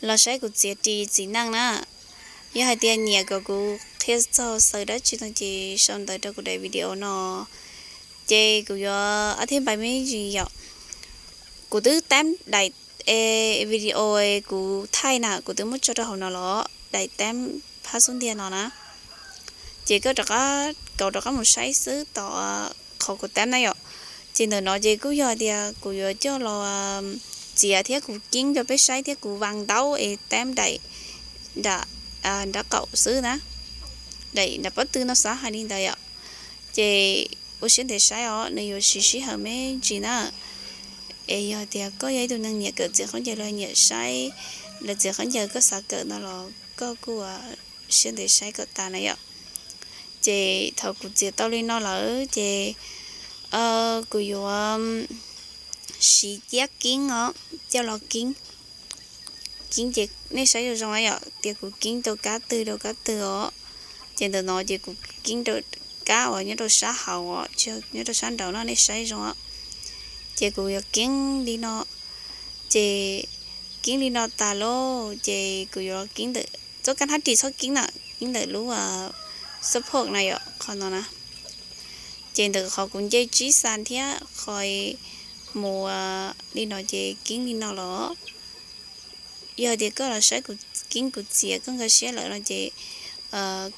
los saib kuv txiav ris txiv neej na. Yog hais tias nyiam kom kuv qhia txog xaws dab tsi no ces sau ntawv rau kuv daim video no. Ces kuv yuav ob thiab npais me ntsis yom. Kuv twb tab daim video kuv thaij na, kuv twb muab tso rau hauv no los daim tab phab xub ntiag no na. Ces koj rov qab, koj rov qab mus saib xwb tom qhov kuv tab na yom. Ces ntawm no ces kuj yog tias kuv yuav coj los txiav thiab kuv ceeb rau peb saib thiab kuv vas ntaub es tab daim nram nraub qaum xwb na, daim nram pob tw no xav hais li ntawd yom. Ces ua siab ntev saib os, nws yuav siv sij hawm me ntsis na. Es yog tias koj yog ib tug neeg nyiam kawm txiav khaub ncaws los nyiam saib lawv txiav khaub ncaws koj xav kawm no los koj kuj siab ntev saib kom tas na yom. Ces thaum kuv txiav tau li no lawm ces kuv yuav siv ciab keeb os, coj los keeb. Keeb ces nej saib zoo zoo na yom, tias kuv keeb rau kab twg rau kab twg os. Ces ntawm no ces kuv keeb rau kab uas nyob rau sab hauv os, tsis nyob rau sab nraud no, nej saib zoo os. Ces kuv yuav keeb li no, ces keeb li no tas lauj ces kuv yuav keeb ntawm txoj kab hnab ris txhob keeb na, keeb ntawm lub xab phom na yom, qhov no na. Ces ntawm qhov kuv nce tsib xas thiab qhov mus li no ces keeb li no los. Yog tias koj los saib kuv keeb kuv txiav koj nkag siab lawm no ces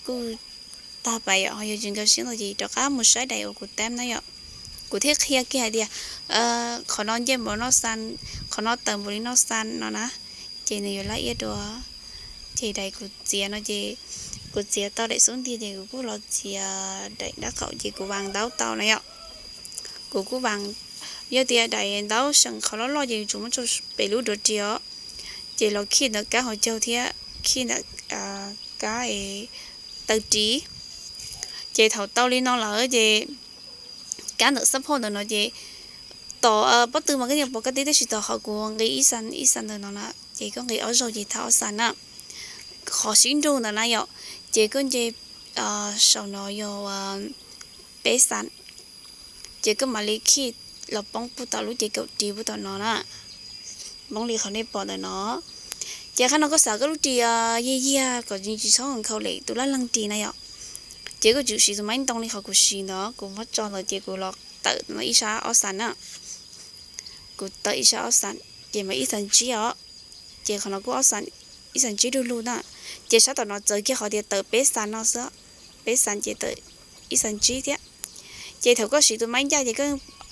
kuj tag pas yom, ho yog tsis nkag siab no ces rov qab mus saib daim uas kuv tab na yom. Kuv thiaj qhia kiag hais tias qhov no nce npaum no xas, qhov no tawm npaum li no xas no na, ces nws yuav laj iab dua. Ces daim kuv txiav no ces kuv txiav tau daim xub ntiag ces kuv kuj los txiav daim nraub qaum ces kuv vas ntaub tau na yom. Kuv kuj vas, yog tias daim ntaub seem qhov loj loj ces yuav tsum muab tso pem lub duav ris os. Ces los khij ntawm kab hauv caug thiab khij ntawm kab taw ris. Ces thaum tau li no lawm ces kab ntawm xab phom ntawm no ces tom pob tw mas koj yeej pom koj tib, tab sis tom qhov kuv nqis ib xas ib xas ntawm no na, ces koj nqis ob zaug ces thaj ob xas na. Qhov sib nrug ntawm na yom, ces koj nce saum no yog peb xas, ces koj mam li khij los poob puag tom lub ces kaum ris puag tom no na. Poob li qhov nej pom ntawm no. Ces qhov no koj xav koj lub ris yag yag kom tsis txhob nkhaus li tus laj leeg ris na yom, ces koj tsum siv tus maib ntoo li qhov kuv siv ntawd, kuv muab tso ntawd ces kuv los tawm ib sab ob xas na. Kuv tawm ib sab ob xas, ces mas ib xas tsib os. Ces qhov no kuj ob xas, ib xas tsib du lug na. Ces sab tom no txawv kiag qhov tias tawm peb xas no xwb, peb xas ces tawm ib xas tsib thiab. Ces thaum koj siv tus maib ncaj ces koj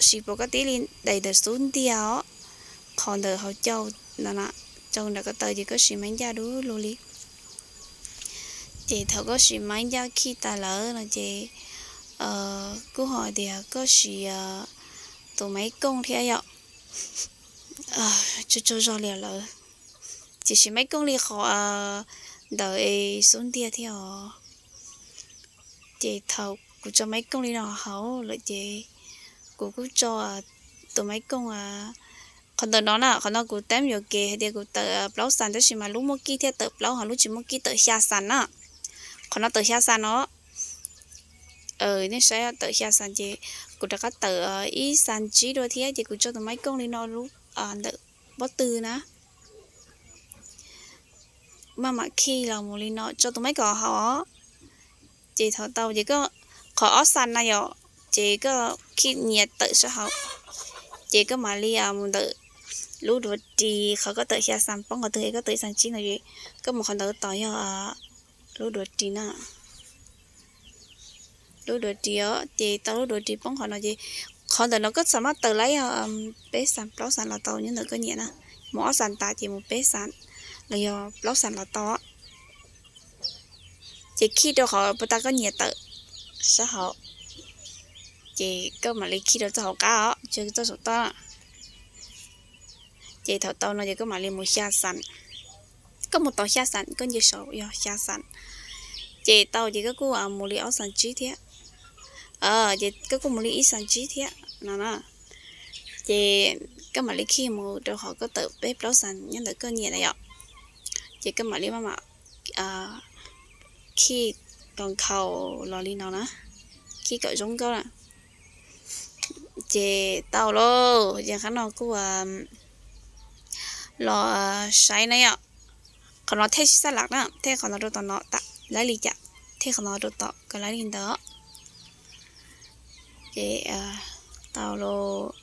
siv pom koj tib li daim ntawm xub ntiag os, qhov ntawm hauv caug no, caug nram ko taw ces koj siv maib ncaj du lug li. Ces thaum koj siv maib ncaj khij tas lawm no ces kuj ho tias koj siv tus maib kooj thiab yom. Tsaug tsaug zog li lawm, ces siv maib kooj li qhov ntawm xub ntiag thiab os. Ces thaum kuv tso maib kooj li no hauv lawm ces kuv kuj tso tus maib kooj qhov ntawm no na, qhov no kuv tab yuam kev hais tias kuv tawm plaub xas tab sis mas lub muaj kij thiaj tawm plaub, ho lub tsis muaj kij tawm xya xas na. Qhov no tawm xya xas no, nej saib tawm xya xas ces kuv rov qab tawm ib xas tsib dua thiab ces kuv tso tus maib kooj li no lub ntawm pob tw na. Maj mam khij los mus li no, tso tus maib kooj hauv os. Ces thaum tau ces koj, qhov ob xas na yom, ces koj khij nyias tawm sab hauv, ces koj mam li mus ntawm lub duav ris qhov koj tawm xya xas poob qhov twg es koj tawm ib xas tsib no es koj mus qhov ntawd tos yog lub duav ris na. Lub duav ris os, ces tau lub duav ris poob qhov no ces qhov ntawm no koj xam maj tawm laib yog peb xas plaub xas los tau nyob ntawm koj nyiam na. Mus ob xas tas ces mus peb xas los yog plaub xas los tau. Ces khij rau qhov puag ta koj nyiam tawm sab hauv, ces koj mam li khij rau txoj hauv qab os, tsis txoj saum toj. Ces thaum tau no ces koj mam li mus xya xas. Koj mus tau xya xas, koj nce saum yog xya xas. Ces tau ces koj kuj mus li ob xas tsib thiab. Ces koj kuj mus li ib xas tsib thiab no na. Ces koj mam li khij mus rau qhov koj tawm peb plaub xas nyob ntawm koj nyiam na yom. Ces koj mam li maj mam khij kom nkhaus los li no na, khij kom zoo nkauj na. Ces tau lauj, ces qhov no kuj los saib na yom. Qhov no thej sib xab lam na, thej qhov no rau tom no, laib li cas, thej qhov no rau tom kom laib li ntawd. Ces tau los,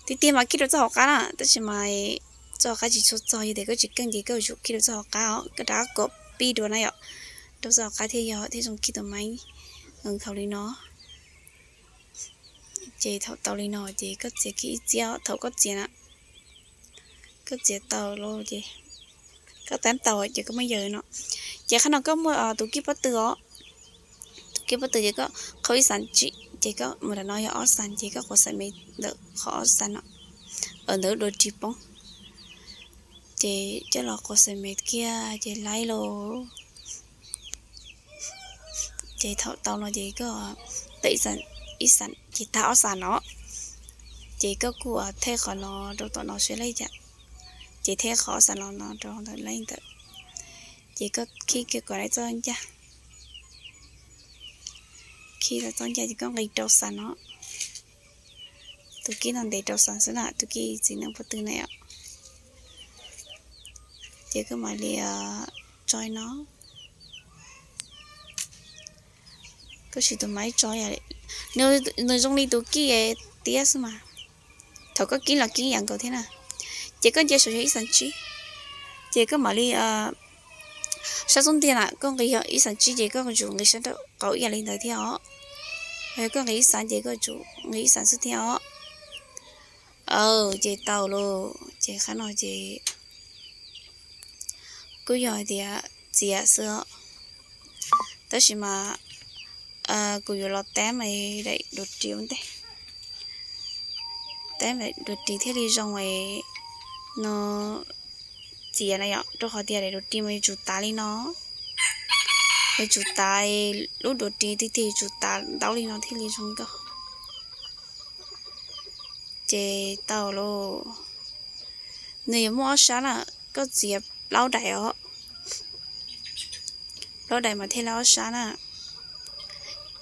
tiag tiag mas khij rau txoj hauv qab na, tab sis mas txoj hauv qab tsis tshua txog, yog tias koj tsis keej ces koj yuav tsum khij rau txoj hauv qab os, koj rov qab kom pib dua na yom, rau txoj hauv qab thiaj yog thiaj zoo khij tus maiv nqees thaum li no. Ces thaum tau li no ces koj txiav kiag ib txiab, thaum koj txiav na, koj txiav tau los ces koj tab tau ces koj muab yawm no. Ces qhov no koj muaj tus kij pob tw os, tus kij pob tw ces koj qhau ib xas tsib, ces koj mus ntawm no yog ob xas, ces koj quav xaim me ntawm qhov ob xas no, ntawm lub dua ris poob, ces coj los quav xaim me kiag ces laib los. Ces thaum tau no ces koj tawm ib xas, ces tag ob xas no, ces koj kuj thej qhov no rau tom no seb laib cas, ces thej qhov ob xas no no rau ntawm laib ntawm, ces koj khij kiag kom laib txoj ncaj, khij txoj ncaj ces koj nqis rau xas no. Tus kij no ntev rau xas xwb na, tus kij txiv neej pob tw na yom. Ces koj mam li tso no, koj siv tus maiv tso, nws zoo li tus kij tiab xwb mas, thaum koj kib los kib ib yam nkaus thiab na. Ces koj nce saum yog ib xas tsib, ces koj mam li sab xub ntiag na koj nqis yog ib xas tsib ces koj tsum nqis sab nraum qaum ib yam li ntawd thiab os. Yog koj nqis ib xas ces koj tsum nqis ib xas xwb thiab os. Aw, ces tau lauj, ces qhov no ces kuj yog hais tias txiav xwb os. Tab sis mas kuv yuav los teb daim duav ris ua ntej, teb daim duav ris thiaj li zoo no txiav na yom, rau qhov tias daim duav ris mas yuav tsum tav li no, yuav tsum tav, lub duav ris tiag tiag yuav tsum tav ntaub li no thiaj li zoo nkauj. Ces tau lauj, nws yuav muaj ob sab na, koj txiav plaub daim os, plaub daim mas thiaj li ob sab na.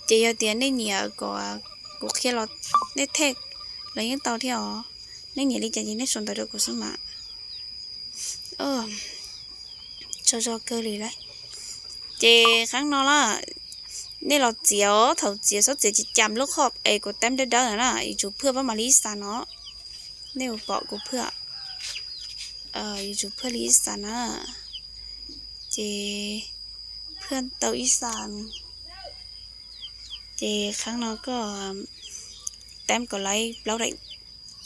Ces yog tias nej nyiam kom kuv qhia los nej thej los yeej tau thiab os, nej nyiam li cas ces nej sau ntawv rau kuv xwb mas. Tsaug zog kawg li lauj. Ces qhov no na, nej los txiav os, thaum txiav txhob txiav cam lub qhov es kuv teb dawb dawb na, yuav tsum phaj pab mam li ib xas no, nej ua pom kuv phaj, yuav tsum phaj li ib xas na. Ces phaj tau ib xas, ces qhov no koj teb kom laib plaub daim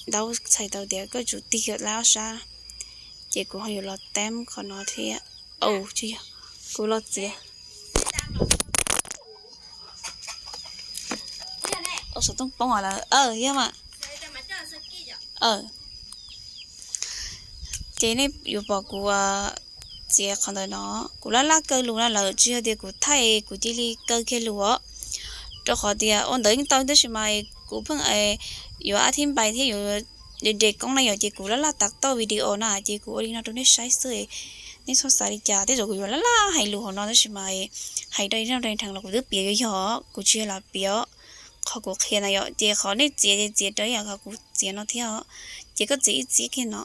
ntaub txhais tau tias koj tsum tig kom laib ob sab. Ces kuv ho yuav los teb qhov no thiab. Tsis yog, kuv los txiav, xov tooj poob lawm, yog mas. Ces nej yuav pom kuv txiav qhov ntawm no, kuv laj laj kaw lus na lawm, tsis yog tias kuv thaij kuv cia li kaw kiag lus os. Rau qhov tias ua ntawd yeej tau tab sis mas kuv pheej yuav ab thib npais thiab yuav de de koob na yom, ces kuv laj laj tas tauj video na ces kuv ua li no rau nej saib xwb. Nej txhob xav li cas, tej zaum kuv yuav laj laj hais lus hauv no tab sis mas hais rau ib zaj dheev los kuv twb piav yuav yog, kuv tsis yog lam piav qhov kuv qhia na yom, ces qhov nej txiav ces txiav raws ib yam qhov kuv txiav no thiab. Ces koj txiav ib txiab kiag no,